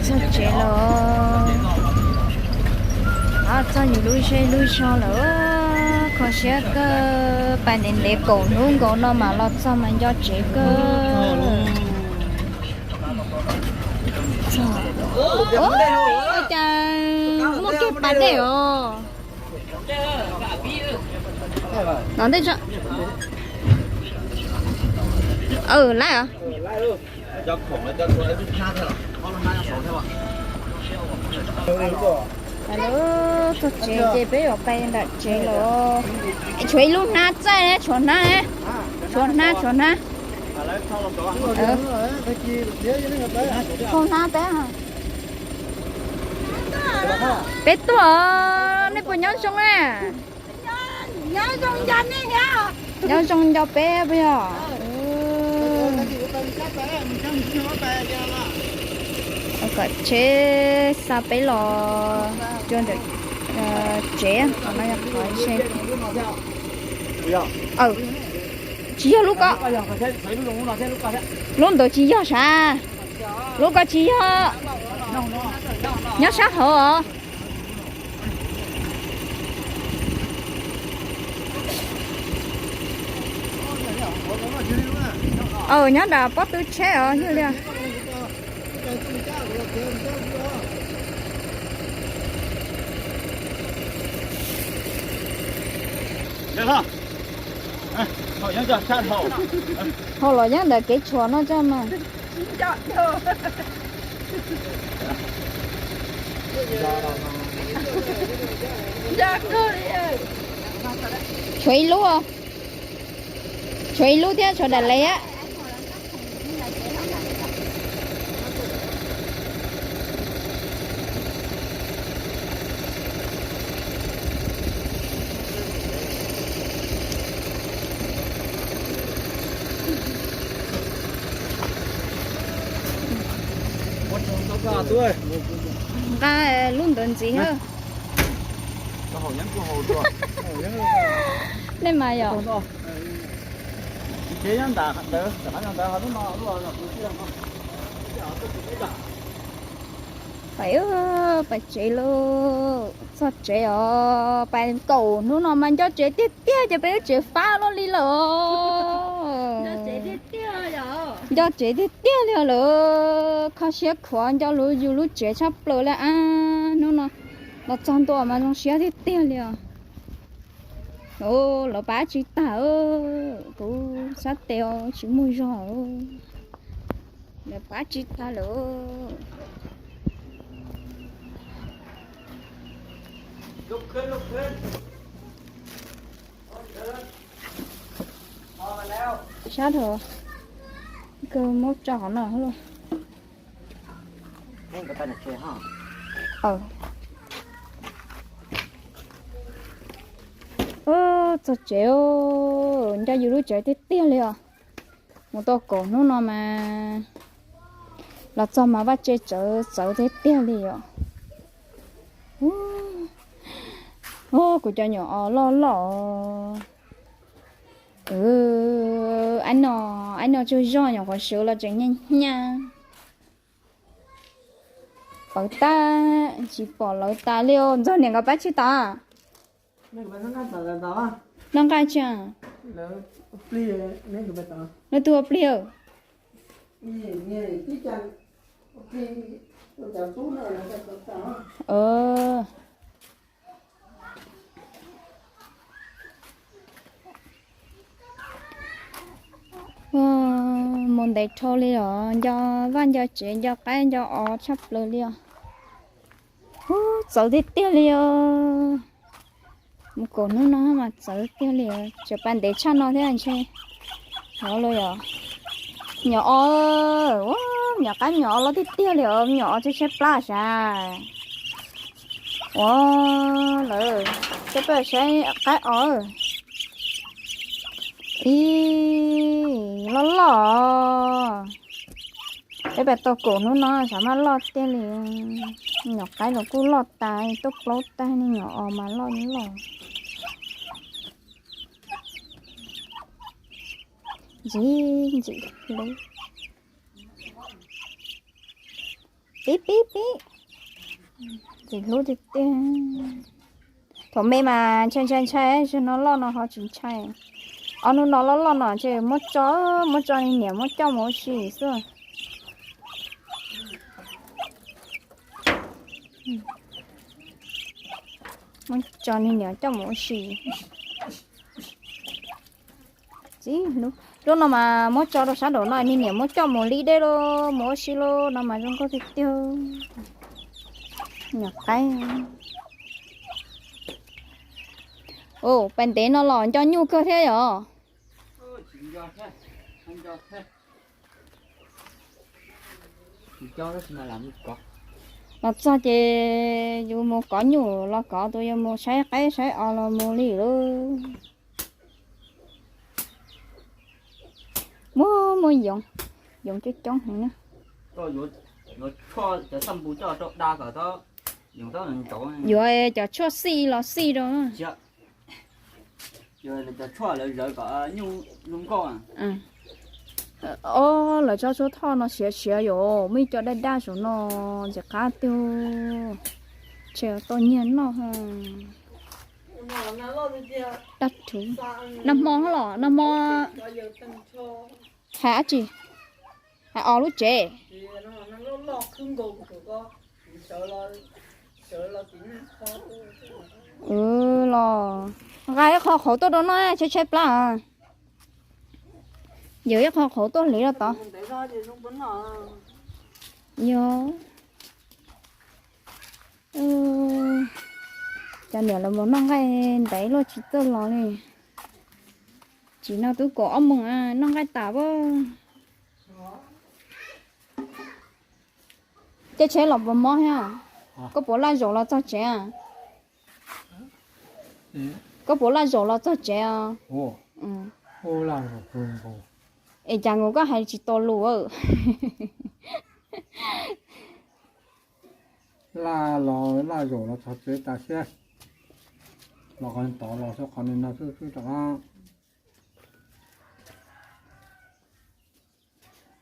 Txog tsev lawm, txog yus lub zej lub zog lawm, kho siab kawg, pais ntev ntev kaum hnub nkaus no mas los txog mas nco tsev kawg. Ua cas muaj kiag pas dej os. No ntej tso. Lawm os. Lub txog tsev ces peb yuav pais nram tsev lawm. Tshuav ib lub hnab txaij, tshuav hnab, tshuav hnab, tshuav hnab. Thau hnab peb. Peb tuaj, nej puas nyob zoo na? Nyob zoo nco peb puas yog? Kom tsheb xa peb los rau ntawm tsev, qhov no yog qhov tsheb. Tsis yog lub ko. Lub ntawd tsis yog sav. Lub ko tsis yog. Nyob sab hauv os. Aw, nyob nram pob tw tsheb os yog li. Hau los yeej ntawm kev tshuam no tso mas. Tshuav ib lub, tshuav ib lub thiab tshuav daim le a. Nqa lub ntawd ntxiv. Nej mas yom. Pais, pais tsev lauj, txog tsev os, pais kaum hnub no mas nco tsev tiag tiag ces peb lub tsev fab luaj li lawm. Nco tsev tiag tiag li lawm, kho siab khuav nco yus lub tsev tshaj plaws li a. Hnub no los txog ntua mas zoo siab tiag tiag li os. Lawv pab tsis tag, kuv sab tes tsis muaj zog, lawv pab tsis tag lawm. Sab dhau, kawg muab tso hauv no lauj. Txog tsev, nco yus lub tsev tiag tiag li os. Mus tau kaum hnub no mas los txog mas vaj tse txawv txawv tiag tiag li os. Kuv cov nyuam os loj loj. Aib no, aib no tsaug zog nyuam qhuav sawv los tseem nyaj nyaj. Pawv tag, tsis pom lawv tas li os. Ntxawg niam nkawd pab tsis tas? Noj nqaij tsis? Leej twg ua plig? Mus ntev dhau li os, nco vaj nco tsev nco qaib nco os tshaj plaws li os. Ub, txawv tiag tiag li os. Mus kaum hnub no mas txawv tiag li os, tseem pais ntev tshaj no thiab ntshe. Nyuam os, nyuam qaib nyuam os loj tiag tiag li os, nyuam os tshaib tshaib plab sav. Ua lawm, peb pab saib qaib os. Ib, loj loj. Peb pais tau kaum hnub no xav mas loj tiag li. Nyuam qaib los kuj loj tas, tuaj plaub tag ne, nyuam os mas loj loj. Ntxim ntxim hlub. Pib pib pib. Ntxim hlub tiag tiag. Thaum me mas ntshai ntshai ntshai, zaum no loj no ho tsis ntshai. Ob hnub no loj loj no ces muab tso, muab tso niam muab coj mus ua si xwb. Muab tso niam coj mus ua si. Txiv hlub. Lub no mas muab tso rau sab nraum no, niam muab coj mus li dej lauj, mus ua si lauj, no mas zoo nkauj tiag tiag. Nyuam qaib. Ua, pais ntev no los nco nyuj kawg thiab yom. Los txog ces yus mus kov nyuj los kov tus, yus mus saib qaib saib os los mus li lauj. Muaj muaj yoov, yoov coob coob heev na. Yuav cov tshuaj xij los xij rau. Ob, lawv tso tshuaj thoj no siav siav yom, muaj ib co daj daj saum no, ntxim qab tiag. Tshe tau nyiag noj. Dab rhuv. Nag hmo los nag hmo hais dab tsi? Hais os lub tsev. Los nqa ib qho qhauv tuaj rau noj, tshaib tshaib plab. Yawm ib qho qhauv tuaj hliv rau tod. Yog. Cov niam los mus noj nqaij ntev luaj tsis txawj los li. Tsis no twb kaum ob moos noj nqaij tas as. Caij tsheb los puas mob thiab? Koj puas laj zaum los txog tsev? Koj puas laj zaum los txog tsev os? Es cas nkaus koj hais tsis tau lus? Laj los laj zaum los txog tsev tas siab. Los qhov tod los xwb, qhov no xwb xwb rov qab.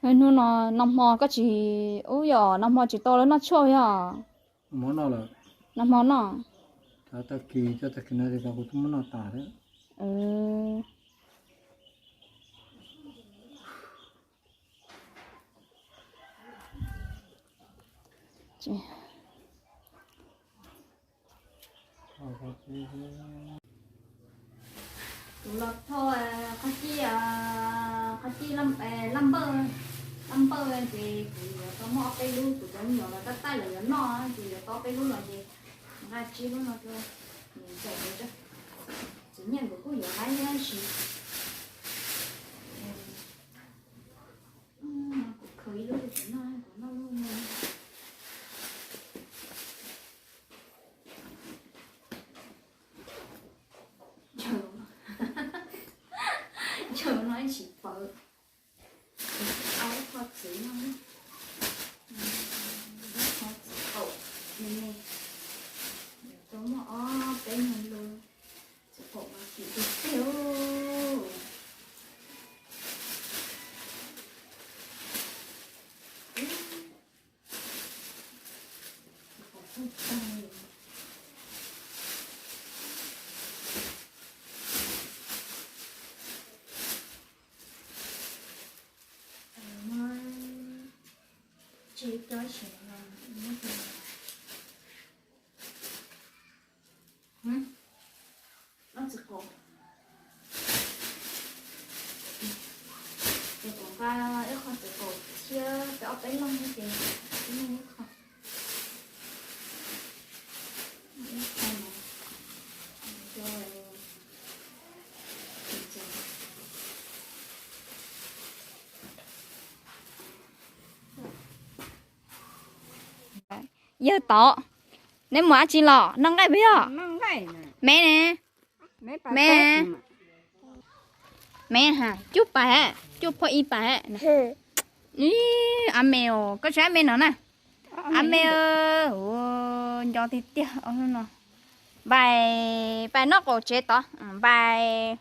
Hnub no, nag hmo koj tsis, ub, yog nag hmo tsis tau lawv noj tshuaj yog? Nag hmo noj. Tag kis, tag kis no kuv twb muab noj tas thiab. Kuv los thauj qhov cij, qhov cij laj npawj, laj npawj ces kuv yuav tau muaj ob peb lub, kuv cov me nyuam los tab tab lawv yuav noj ces yuav tau ob peb lub los ces nqa tsib lub no rau niam ntxawm, txiv Nyiaj nkawd kuj yuav haib tab sis kuv khaws ib lub rau kuv noj, kuv noj lub no. Ntshaw no ib tsis pawv. Au ib qho txiv no, ib qho txiv qaum me me, tau muaj ob peb nyuag lub txiv qaum mas kim tiag tiag. Ces kuv nqa ib qho txiv qaum thiab peb ob peb leeg no ces ib leeg ib qho. Ib qho no rau. Yawg tod, neb mus dab tsi los? Noj nqaij puas yog? Me ne? Me, me ha, cuaj pais, cuaj phoj ib pais. Ab me, koj tsis ab me no na. Ab me, ua nco tiag tiag no. Npais, pais noj qaum tsev tod, npais.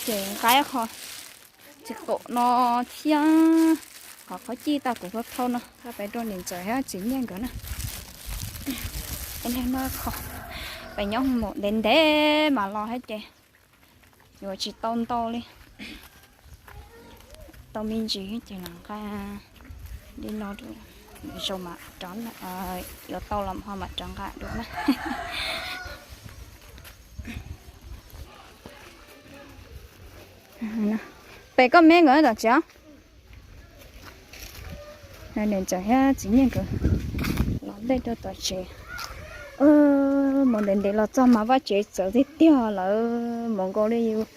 Ces nqa ib qho, Txiv qaum no thiab qhov qhob cij tau kuv thau thau no, peb rau niam ntxawm thiab txiv Nyiaj nkawd na. Peb nyob mus ntev ntev mas los thiab ces yuav tsis tau ntau li. Tau me ntsis ces los nqa li no, zoo mam rov, yuav tau los ho mam rov nqa dua na. Pem koj me nkawd tom tsev. Niam ntxawm thiab txiv Nyiaj nkawd los ntej rau tom tsev. Mus ntev ntev los txog mas vaj tsev txawv tiag tiag, lawv mus nkaus li yus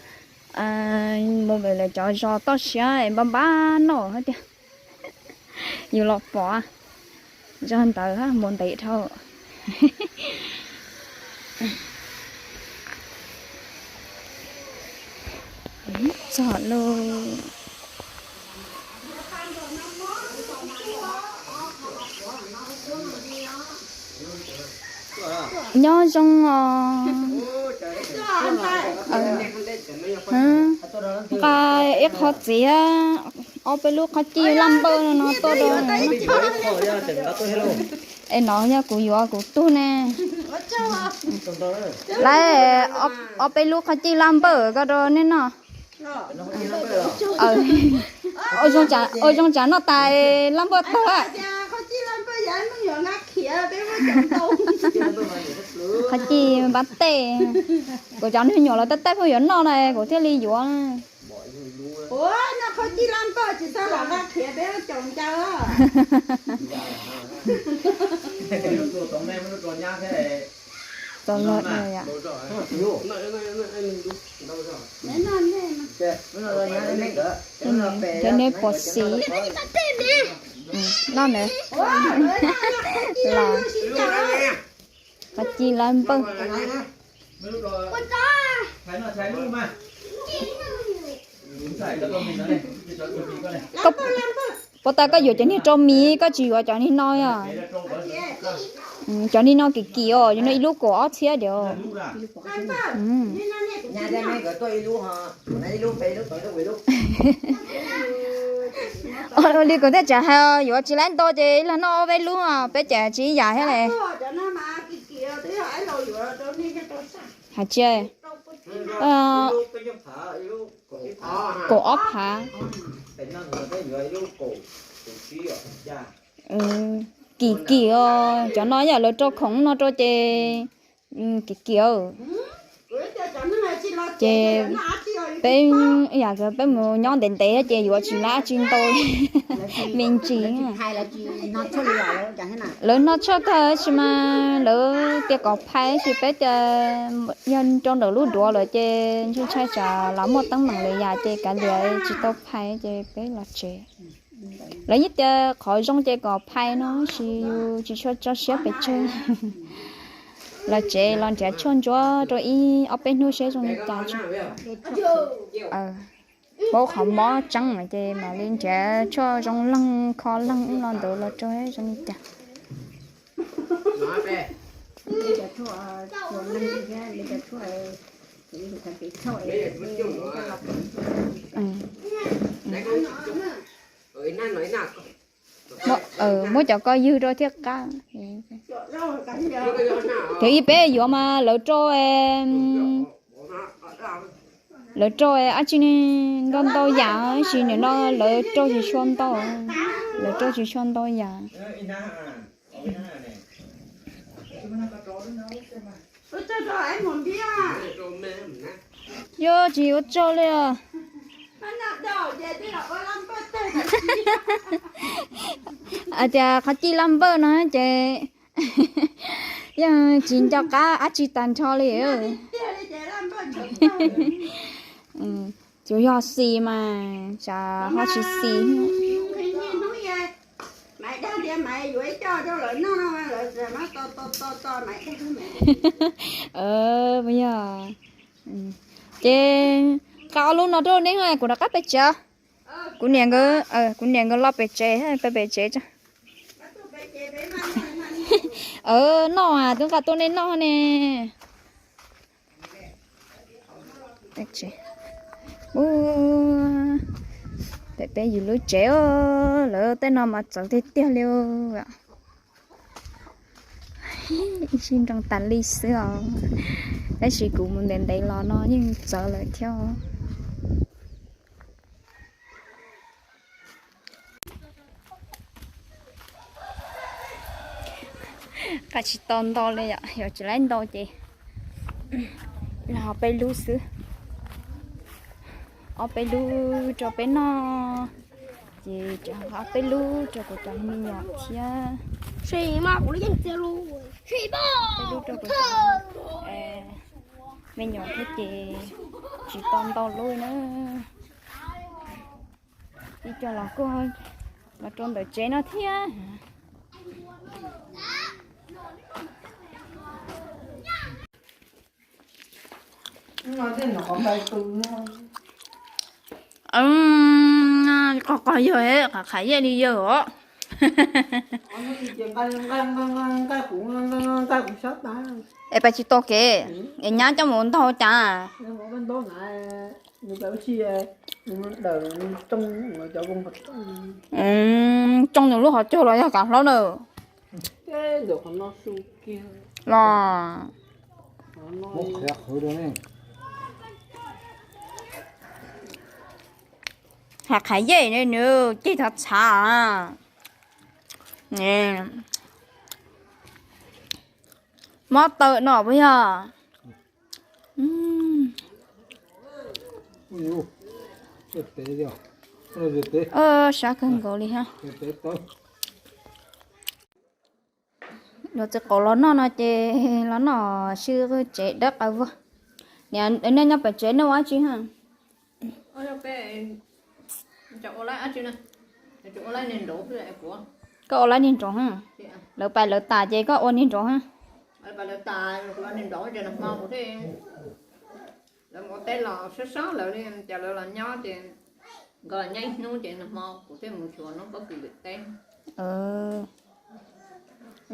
mus pem lawv cov zos toj siab es npab npab noj thiab tiag. Yus los pom zog ntawd mus ntev dhau. Txog lawm. Nyob zoo os. Nqa ib qho txiv, ob peb lub qhob cij laj npawj no tuaj rau. Es no yog kuv yuav kuv tug ne. Lawv ob peb lub qhob cij laj npawj ko rau nej noj. Ua zoo tsav noj tas laj npawj tag. Qhob cij npab tej, kuv cov me nyuam los tej tej pheej yuav noj na kuv thiaj li yuav. Txaus lawm. Thiab neb puas xis? Noj na. Los, qhob cij laj npawj. Puas tas koj yuav cov niag rau miv, koj tsis yuav cov niag no os? Cov niag no kim kim os, cov no ib lub kaum ob txhiab diam. Ua li kuv thiaj tseem hais yuav tsis laib ntau ces ib leeg noj ob peb lub, peb ces tsis ib yam thiab li. Hais tsis, kaum ob phav. Kim kim os, cov no yog lawv rau khoom no rau ces kim kim. Ces peb, yam peb mus nyob ntev ntev ces yuav tsis laib tsis ntau me ntsis. Lawv noj tshuaj kawg sis mas lawv tias kom phais sis peb tias yog rau ntawm lub duav lawm ces ntshai ntshai tsam los muaj teeb meem lwm yam ces kav liam tsis tau phais ces peb los tsev. Lawv yeej tias qhov zoo ces kom phais no sis yus tsis tshua tso siab pes tsawg. Los tsev los nrhiav tshuaj ntsuab rau ib ob peb hnub seb zoo li cas. Paub qhov mob tseeb ces mam li nrhiav tshuaj zoo leeg kho leeg ub no ntawd los rau zoo li cas. Muab cov ko ywg rau thiaj qab. Thiab ib peb yuav mas lawv rau, lawv rau dab tsi ne, ntau ntau yam sis nim no lawv rau tsis tshua ntau, lawv rau tsis tshua ntau yam. Yuav tsis ua tsaug li os. Hais tias qhov cij laj npawj no ces yeej tsis nco qab dab tsi tag nrho li. Tsuas yog xis mas tsam ho tsis xis. Yog ces nqa ob lub no rau neb, kuv rov qab pem tsev. Kuv niam nkawd, kuv niam nkawd los pem tsev, pem pem tsev tso. Noj as, twb nqa tuaj nej noj ne. Ua, Peb yim lub tsev, lawv tej no mas txawv tiag tiag li. Ib sij nroo tas li xwb os. Tab sis kuv mus ntev ntev los no yeej txawv lawm thiab. Qab tsis tau ntau li yom, yog tsis laib ntau ces los peb lub xwb. Ob peb lub rau peb noj, ces tseem ob peb lub rau kuv cov me nyuam thiab. Peb lub rau kuv cov me nyuam thiab ces tsis tau ntau lub na. Ib co los kuj los rau ntawm tsev no thiab. Qos qos yawg, qhov qhav yej li yawg os. Es pais tsis tau kev, es nyab coj mus ntau cas. Tsoo nws lub qhov cog los yog kav hlaub na. Los qhav qhav yej nws cig thov txhav. Mob tawm no puas yog? Sab kawg nkaus li hab. Yuav txiv qaub los noj no ces los noj sib tsev dawb qab vag. Niam, nej nyob pem tsev nej ua dab tsi hab? Koj ua laib niag nraud hab. Lawv pais lawv tas ces koj ua niag nraud hab. Lawv mus teb los sab sab lawv li, cas lawv los nyob ces nkawd los nyob ib hnub ces nag hmo kuv thiaj mus xyuas noob pob kws lwm teb.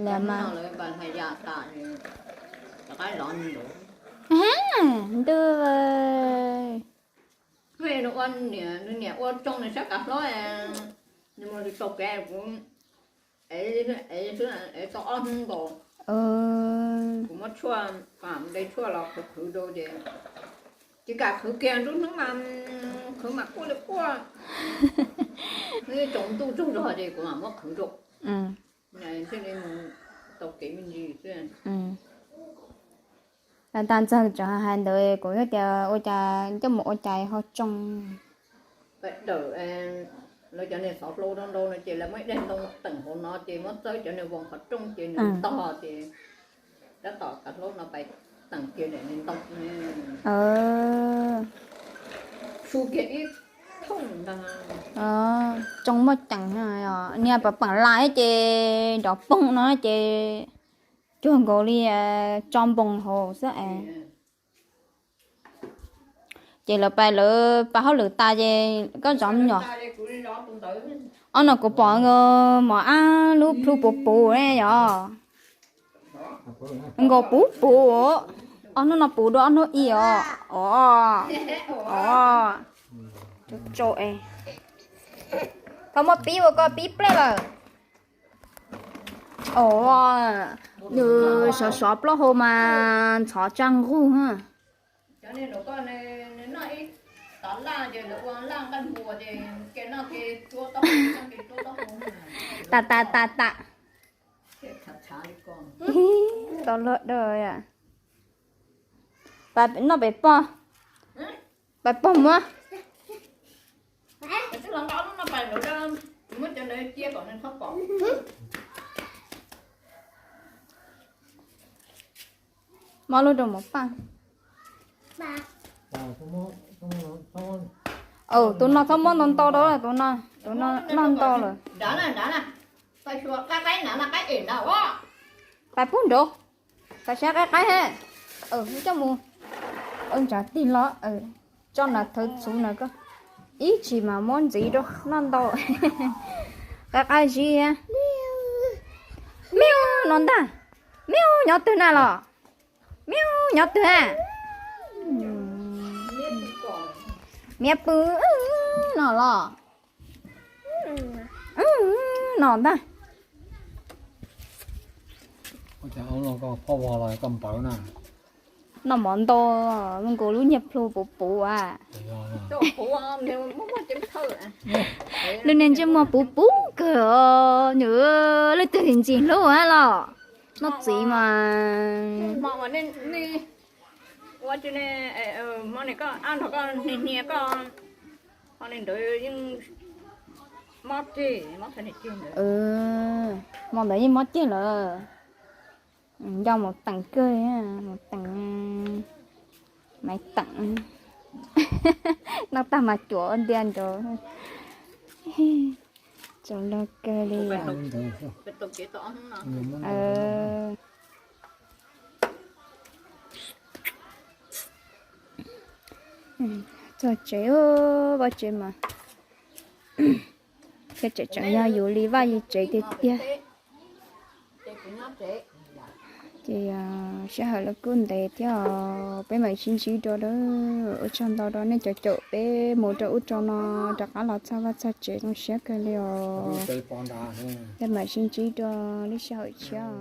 Lawv mas lawv pas hais yam tas, rov qab zov nws lawm. Ntuj, nws ua niam, nws niam ua tsoo nws sab kav hlaub, nws mus tau kev kuv ev xwb, ev tau ob hnub nkaus. Kuv muab tshuaj, npe tshuaj los qhwv qhwv rau ces tsis kam qhwv kiag, nruab hnub mas qhwv mas quaj li quaj. Tsaus ntuj tsaug zog ces kuv mam muab qhwv rau. Thiaj li mus tau kev me ntsis xwb. Tag ntxawg tseem hais ntawd kuv tias ua cas coj mus ua cas ho tsoo. Pais dawm, lawv cov niag xov hlau ntau ntau no ces lawv muab ib daig ntoo teem hauv no ces muab txawb cov niag voos qhov rooj ces nws ntog ces tab tom kav hlaub no pais teem kiag daim niag ntoo. Su kiag ib thooj ntag. Tsoo muaj ceem, niag pam peem lais ces nrov poog no ces cuag nkaus li tso npoos hauv xwb es. Ces lawv pais lawv pab hauj lwm tas ces koj zov me nyuam. Ob no kuv pom mos ab lub plhu puv puv ne yom. Nkaus puv puv, ob hnub no puv dua ob hnub i os. Os, os, tau muab pib ua koj pib plej lawm. Os, nws sov sov plaub hau mas ntxhov tsaj nquj. Tas tas tas tas. Tau luag dawj. Pais noj pem pog, pais pog muab. Muab lub rau mov paj. Tus no txhob muab ntau ntau rau, tus no, tus no noj ntau lawm. Pais pub nraud, pais saib qaib qaib hab. Coj mus ntshav tig los, tso nas thawv txhuv na koj. Ib chim mas muab ntxiv rau noj ntau. Qaib qaib zib. Miau no ntag. Miau nyob twg na los? Miau nyob twg a? Miab pw no los. No ntag. Noj mov ntau, zoo nkaus lub niag plhu puv puv a. Lub niag ntsej muag puv puv kawg os, nws leej twg ntxim hlub a los noj txiv mas. Hmo ntawd yeej mob ceg lawm. Nco mus teem kawg, mus teem maiv teem, noj tag mas cuam ntia nrad. Tsaus log kawg li. Txog tsev, vaj tsev mas, tseem tseem yog yus li vaj li tsev tiag tiag. Ces sij hawm los kuj ntev thiab os, peb mam sib ntsib dua. Ua tsaug ntau rau nej cov caum peb mus rau ub rau no, rov qab los txog vaj txog tsev zoo siab kawg li os. Peb mam sib ntsib dua lub sij hawm tshiab.